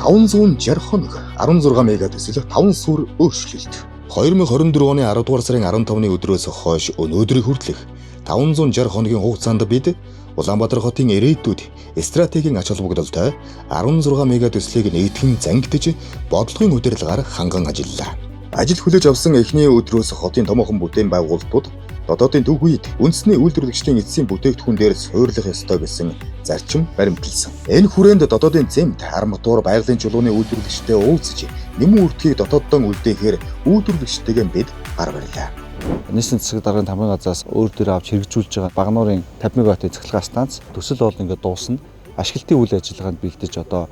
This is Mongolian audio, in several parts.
560 хоног 16 мега төсөл 5 сүр өөрчлөлт. 2024 оны 10 дугаар сарын 15-ны өдрөөс хойш өнөөдрийг хүртэлх 560 хоногийн хугацаанд бид Улаанбаатар хотын ирээдүйд стратегийн ач холбогдолтой 16 мега төслийг нийтгэн зангидж бодлогын удирдлагаар ханган ажиллалаа. Ажил хүлээж авсан эхний өдрөөс хотын томоохон бүтээн байгуулалтууд дотоодын төв үед үндэсний үйлдвэрлэгчдийн эцсийн бүтээгдэхүүн дээр суйрлах ёстой гэсэн зарчим баримталсан. Энэ хүрээнд дотоодын зэмт, арматур, байгалийн чулууны үйлдвэрлэгчтэй уулзаж нэмэн үрдгийг дотооддоо үлдээхээр үйлдвэрлэгчтэйгээ бид гар барилаа. Нийслэлийн засаг даргын тамгын газраас өөр дээр авч хэрэгжүүлж байгаа Багануурын 50 мегаваттын цахилгаан станц төсөл бол ингээд дуусна. Ашиглалтын үйл ажиллагаанд бэлдэж одоо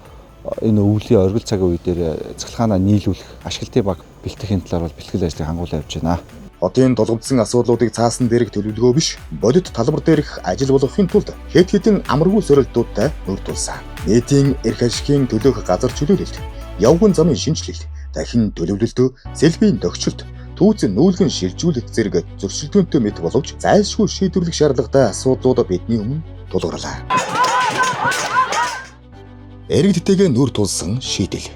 энэ өвлийн оргил цагийн үе дээр цахилгаанаа нийлүүлэх, ашиглалтын баг бэлтгэхийн талаар бол бэлтгэл ажлыг хангуулсан явж байна. Хотын тулгамдсан асуудлуудыг цаасан дээрх төлөвлөгөө биш, бодит талбар дээрх ажил болгохын тулд хэд хэдэн амаргүй сорилтуудтай нүр тулсан. Нийтийн эрх ашигын төлөөх газар чөлөөлөлт, явган замын шинэчлэлт, дахин төлөвлөлт, сэлбийн төгчлөлт, түүц нүүлгэн шилжүүлэлт зэрэг зөрчилдөөнтэй мэт боловч зайлшгүй шийдвэрлэх шаардлагатай асуудлууд бидний өмнө тулгарлаа. Иргэдтэйгээ нүр тулсан шийдэл.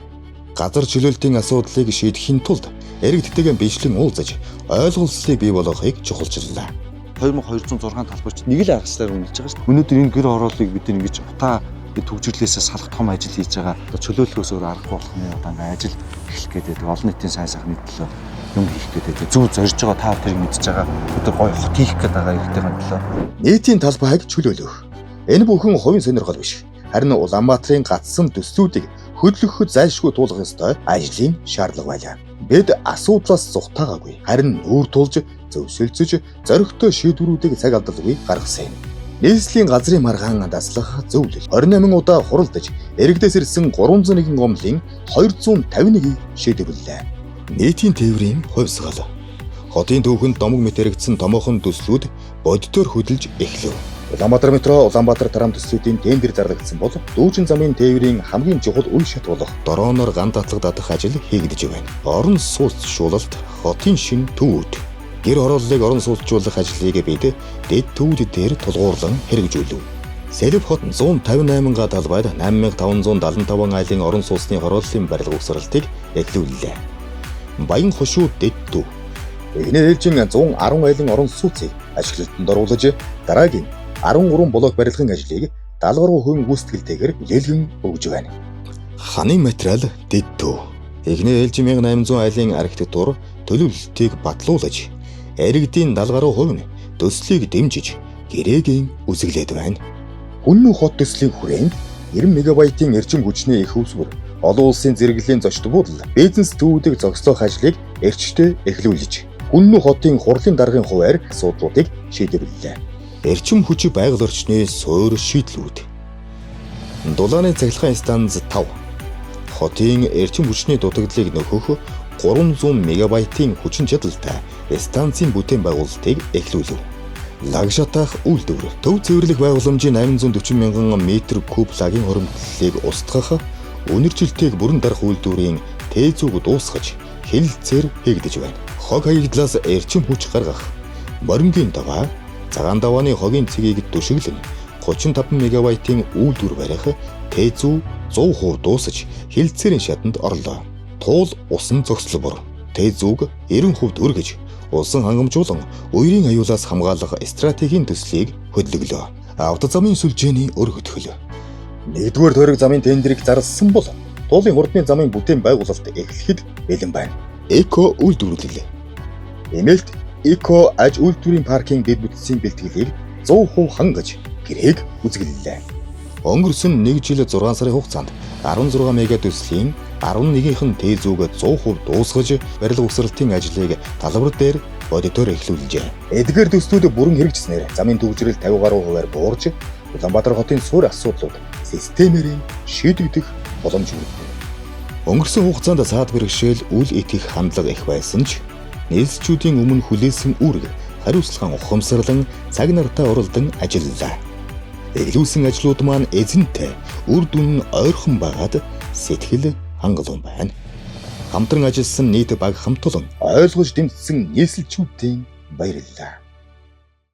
Газар чөлөөлтийн асуудлыг шийдэхин тулд иргэдтэйгээ бичлэн уулзаж ойлголцлыг бий болгохыг чухалчлаа. 2206 талбарч нэг л аргачлаар үнэлж байгаа шүү дээ. Өнөөдөр энэ гэр хорооллыг бид ингэж утаа түгжирлээсээ салах том ажил хийж байгаа. Одоо чөлөөлөхөөс өөр аргагүй болох нь одоо ингээ ажил эхлэх гээд байдаг. Олон нийтийн сайн сайхны төлөө юм хийх гээд байдаг. Зөв зорж байгаа та тэрийг мэдж байгаа. Өдөр гоё хот хийх гээд байгаа иргэдийн төлөө. Нийтийн талбайг чөлөөлөх. Энэ бүхэн хувийн сонирхол биш. Харин Улаанбаатарын гатсан төслүүдийг хөдлөхөд зайлшгүй туулах ёстой ажлын шаардлага байлаа. Бид асуудлаас зугтаагаагүй. Харин нүүр тулж, зөвсөлцөж, зоригтой шийдвэрүүдийг цаг алдалгүй гаргасан юм. Нийслэлийн газрын маргаан даслах зөвлөл 28 удаа хуралдаж, иргэдээс ирсэн 301 гомдлын 251-ийг шийдвэрлэлээ. Нийтийн тээврийн хувьсгал. Хотын түүхэнд домог мэт яригдсан томоохон төслүүд бодитоор хөдөлж эхлэв. Улаанбаатар метро, Улаанбаатар трам төслүүдийн тендер зарлагдсан бол дүүжин замын тээврийн хамгийн чухал үе шат болох дорооноор ган татлаг дадах ажил хийгдэж байна. Орон сууц шуулалт, хотын шинэ төвүүд. Гэр хорооллыг орон сууцжуулах ажлыг бид дэд төвүүд дээр тулгуурлан хэрэгжүүлв. Сэлб хот 158 га талбайд 8575 айлын орон сууцны хорооллын барилга угсралтыг эхлүүллээ. Баян хошуу дэд төв. Эхний ээлжин 110 айлын орон сууцыг ашиглалтанд оруулаж дараагийн 13 блок барилгын ажлыг 70 гаруй хувийн гүйцэтгэлтэйгээр хүлээлгэн өгж байна. Ханы материал дэд төв. Эхний ээлжин 1800 айлын архитектур төлөвлөлтийг батлуулж, иргэдийн 70 гаруй хувь нь төслийг дэмжиж гэрээгийн үзэглээд байна. Хүннү хот төслийн хүрээнд 90 мегабайтын эрчим хүчний их өвсвөр, олон улсын зэрэглэлийн зочд буудал, бизнес төвүүдийг зогслоох ажлыг эрчтэй эхлүүлж, Хүннү хотын хурлын даргын хувиар асуудлуудыг шийдвэрлэлээ. Эрчим хүч байгаль орчны суур шийдлүүд. Дулааны цахилгаан станц 5. Хотын эрчим хүчний дутагдлыг нөхөх 300 мегабайтын хүчин чадалтай станцын бүтээн байгуулалтыг эхлүүлв. Лагшатаах үйлдвэр төв цэвэрлэх байгууламжийн 840 мянган метр куб лагийн хуримтлалыг устгах үнэржилтийг бүрэн дарах үйлдвэрийн тээзүүг дуусгаж хэлэлцээр хийгдэж байна. Хог хаягдлаас эрчим хүч гаргах, морингийн даваа, цагаан давааны хогийн цэгийг дүшиглэн 35 мегабайтын үйлдвэр барих тээзүү 100% дуусаж хэлэлцээрийн шатанд орлоо. Туул усан зогслобор тээзүүг 90% өргөж усан хангамжуулан үерийн аюулаас хамгаалах стратегийн төслийг хөдөлгөлөө. Автозамын сүлжээний өргөтгөл. Нэгдүгээр тойрог замын тендерийг зарласан бол туулын хурдны замын бүтээн байгуулалт эхлэхэд бэлэн байна. Эко үйлдвэрлэл. Эмээлт Эко аж үйлдвэрийн паркийн дэд бүтцийн бэлтгэлийг 100% хангаж гэрээг үзэглэлээ. Өнгөрсөн 1 жил 6 сарын хугацаанд 16 мега төслийн 11-ийнх нь тээзүүг 100% дуусгаж барилга угсралтын ажлыг талбар дээр бодитоор эхлүүлжээ. Эдгээр төслүүд бүрэн хэрэгжснээр замын түгжрэл 50 гаруй хувиар буурж Улаанбаатар хотын суурь асуудлууд системээр шийдэгдэх боломж үүрдэ. Өнгөрсөн хугацаанд саад бэрхшээл үл итгэх хандлага их байсан ч нийслэлчүүдийн өмнө хүлээсэн үүрэг хариуцлаган ухамсарлан цаг нартай уралдан ажиллалаа. Эхлүүлсэн ажлууд маань эзэнтэй үр дүн нь ойрхон байгаад сэтгэл хангалуун байна. Хамтран ажилласан нийт баг хамт олон ойлгож дэмжсэн нийслэлчүүдийн баярлалаа.